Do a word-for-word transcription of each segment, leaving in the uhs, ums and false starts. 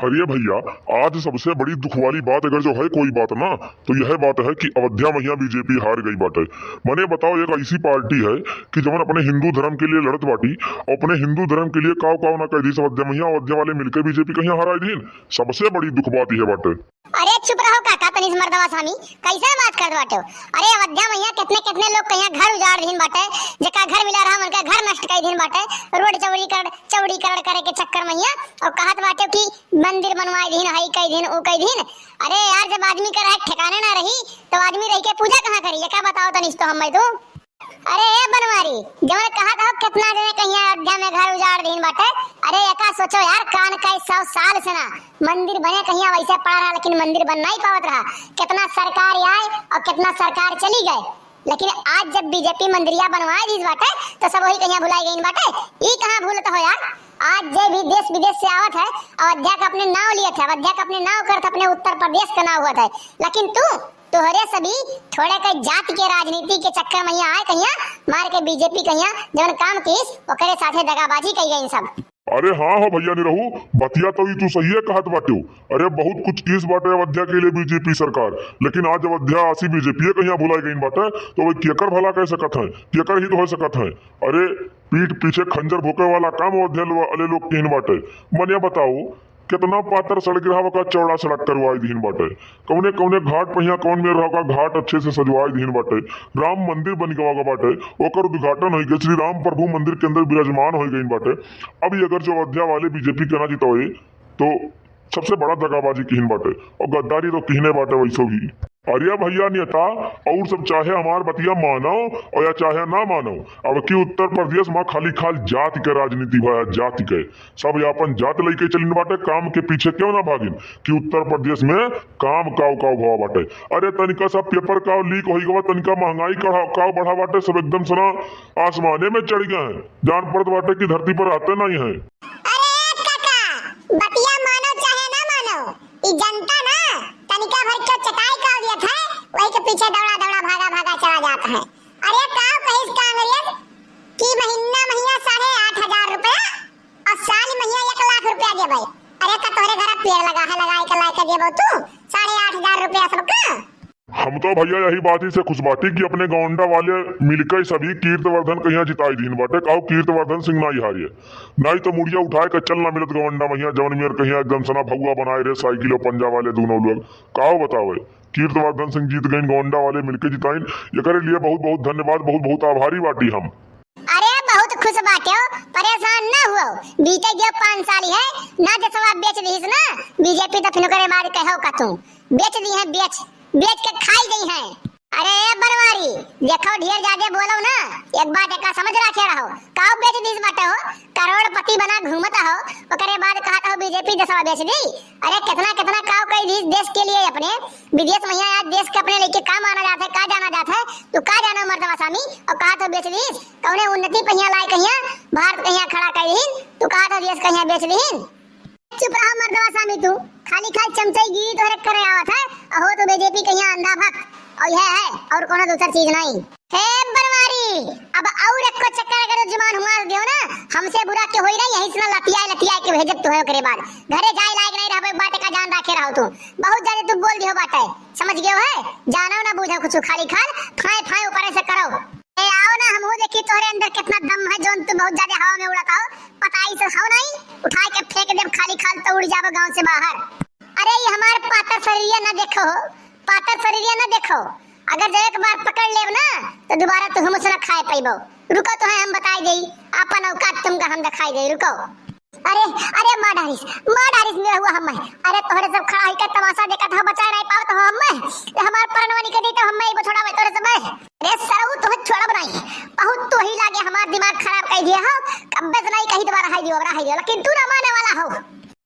अरे भइया, आज सबसे बड़ी दुख वाली बात अगर जो है कोई बात ना, तो यह बात है कि अवध्या महिया बीजेपी हार गई बाटे। मने बताओ, एक ऐसी पार्टी है कि जवन अपने हिंदू धर्म के लिए लड़त बाटी, अपने हिंदू धर्म के लिए काव काव ना कह दी अवध्या महिया, अवध्या वाले मिलके बीजेपी कहिया हराई दीन। सबसे बड़ी दुख बात यह बाटे। अरे चुप रहो काका, तनी से मर्दवा स्वामी, कैसे बात करत बाटे हो? अरे अवध्या महिया कितने कितने लोग कहिया घर उजाड़ दीन बाटे, जेका घर मिला रहा उनका घर नष्ट कर दीन बाटे, रोड चौड़ीकरण, चौड़ीकरण करे के चक्कर महिया, और कहत बाटे कि मंदिर बनवाए दीन, हई कई दीन, ऊ कई दीन। अरे यार, जब आदमी का रहे ठिकाने ना रही, तो आदमी रह के पूजा कहाँ करी? ये का बताओ तनी से तो हम तू। अरे ए बनवारी, जवन कहत हो कितना जने कहिया अयोध्या में घर उजाड़ दीन बाटे। अरे एका सोचो यार, कान कई सौ साल से ना मंदिर बने कहिया वैसे पड़ा रहा, लेकिन मंदिर बन नहीं पावत रहा। कितना सरकार आए और कितना सरकार चली गए, लेकिन आज जब बीजेपी मंदिरिया बनवाए दीस बाटे, तो सब वही कहिया भुलाई गईन बाटे। ई कहाँ भूलत हो यार? आज जे भी देश विदेश से आवत है, अयोध्या का अपने नाव लियत है, अयोध्या का अपने नाव करत, अपने उत्तर प्रदेश का नाव होत है, लेकिन तू, तोहरे सभी थोड़े के जात के राजनीति के चक्कर महिया आए कहिया, मार के बीजेपी कहिया, जवन काम कीस, ओकरे साथे दगाबाजी कई गईन सब। अरे हाँ हो भइया निरहू, बतिया तो ई तू सहिए कहत बाटे हो। अरे बहुत कुछ कीस बाटे अवध्या के लिए बीजेपी सरकार, लेकिन आज अवध्या आसी बीजेपी कहिया भुलाई गईन बाटे, तो वही केकर भला कह सकत है, केकर हित हो सकत है? अरे पीठ पीछे खंजर भोंके वाला काम अवध्या लो-, वाले लोग किहिन बाटे। मने बताओ, कितना पातर सड़क रहा का चौड़ा सड़क करवाई दीन बाटे। कौने कौने घाट पहिया कौन मेर रहा का घाट अच्छे से सजवाई दीन बाटे। राम मंदिर बन गवा बाटे, ओकर उद्घाटन होई गए, श्री राम प्रभु मंदिर के अंदर विराजमान हो गईन बाटे। अब ये अगर जो अयोध्या वाले बीजेपी के ना जितावे, तो सबसे बड़ा दगाबाजी किहिन बाटे और गद्दारी तो किहने बाटे वैसो भी। अरे भइया नेता, और सब चाहे हमार बतिया मानो और या चाहे ना मानो, अब की उत्तर प्रदेश में खाली खाल जाति के राजनीति भया, जाति के। सब ये अपन जात लेके चलिन बाटे, काम के पीछे क्यों ना भागिन कि उत्तर प्रदेश में काम काव काव भवा बाटे। अरे तनिका सा पेपर काव लीक होई गवा, तनिका महंगाई का काव बढ़ा बाटे, सब एकदम सना आसमाने में चढ़ गए हैं, जान पड़त बाटे कि धरती पर रहते नहीं हैं। अरे काका, बतिया मानो चाहे ना मानो, ई जनता ना तनिका भर के चटाई काव दियत है, वही के पीछे दौड़ा दौड़ा भागा भागा चला जात है। अरे काव कहिस कांग्रेस कि महीना महीना साढ़े आठ हजार रुपया और साल महिया एक लाख रुपया देबै। अरे का तोहरे घर पेड़ लगा है, लगाए के लाए के देबो तू साढ़े आठ हजार रुपया सबका? हम तो भइया यही बात ही से खुश बाटी कि अपने गोंडा वाले मिलके सभी कीर्तिवर्धन कहिया जिताई दीन बाटे। काव कीर्तिवर्धन सिंह नाई हारिए, नाई तो मुड़िया उठाए के चल ना मिलत गोंडा महिया, जवन मेर कहिया एकदम सना भगुआ बनाए रहे साइकिल और पंजा वाले दोनों लोग। काव बतावे, कीर्तिवर्धन सिंह जीत गईन, गोंडा वाले मिलके जिताइन। एकरे लिए बहुत बहुत धन्यवाद, बहुत बहुत आभारी बाटी हम। अरे बहुत खुश बाटे हो, परेशान ना हुओ, बीते गयो पाँच साल है ना, देशवा बेच दीस ना बीजेपी, तो फिर ओकरे बाद कहो का तू बेच दी है, बेच, बेच के खाई गई है। अरे ए बनवारी, देखो ढेर ज्यादा बोलो ना, एक बात एका समझ रखे रहो, काव बेच दीस बाटे हो, करोड़पति बना घूमत हो, ओकरे बाद कहत हो बीजेपी देशवा बेच दी। अरे कितना कितना काव कई दीस देश के लिए अपने, विदेश महिया आज देश के अपने लेके का माना जात है, का जाना जात है, तू का जानो मर्दवा स्वामी, और कहत हो बेच दीस, कौने उन्नति पहिया लाए कहिया, भारत कहिया खड़ा कर दीन, तू कहत हो देश कहिया बेच दीन। चुप रहो मर्दवा स्वामी तू, खाली खाल चमचाईगिरी तोहरे करे आवत है, अहो तू बीजेपी कहिया अंधा भक्त, और यह है, और कोनो दूसर चीज नहीं। हे बनवारी, अब और एको चक्कर अगर जुबान हुआ दियो ना, हमसे बुरा के होई नहीं, यहीं से ना लतियाए लतियाए के भेजब तू है, ओकरे बाद घरे जाए लायक नहीं रहबे, बाटे का जान रखे रहो तू, बहुत ज्यादा तू बोल दियो बाटे, समझ गयो है, जानो ना बूझो कुछ, खाली खाल फाए फाए ऊपर से करो। ए, आओ ना, हमहू देखी तोहरे अंदर कितना दम है, जोन तू बहुत ज्यादा हवा में उड़त हो। पता ही से हो नहीं, उठाए के फेंक देब, खाली खाल तो उड़ जाबो गांव से बाहर। अरे, ये हमार पातर शरीरिया ना देखो, पातर शरीरिया ना देखो। अगर जो एक बार पकड़ लेब ना, तो दोबारा तू हमसे ना खाए पइबो। रुको, तो है हम बताई देई, आपन औकात तुमका हम दिखाई देई, रुको। अरे, अरे, मार डारिस, मार डारिस मेरा हुआ हम्मे। अरे, तोहरे सब खड़ा होइके तमाशा देखत हो, बचा नहीं पावत हो हम्मे। ये हमार परनवा निकल दी तो हम्मे ही बछोड़ा में तोहरे सब। अरे सरऊ, तोहे छोड़ब नहीं। बहुत तोही लागे हमार दिमाग खराब कर दिया हो। कब्बे से नहीं कही दोबारा हाई दियो, दोबारा हाई दियो, लेकिन तू ना माने वाला हो।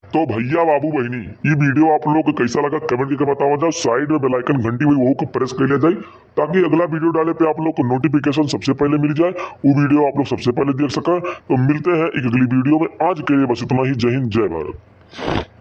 तो भइया, बाबू, बहिनी, ये video आप लोग के कैसा लगा, comment करके बतावा जाओ। Side में bell icon घंटी हुई, वहू को press कर लिया जाए, ताकि अगला video डाले पे आप लोग को notification सबसे पहले मिल जाए, वो video आप लोग सबसे पहले देख सकें। तो मिलते हैं एक अगली video में। आज के लिए बस इतना ही। जय हिंद, जय भारत।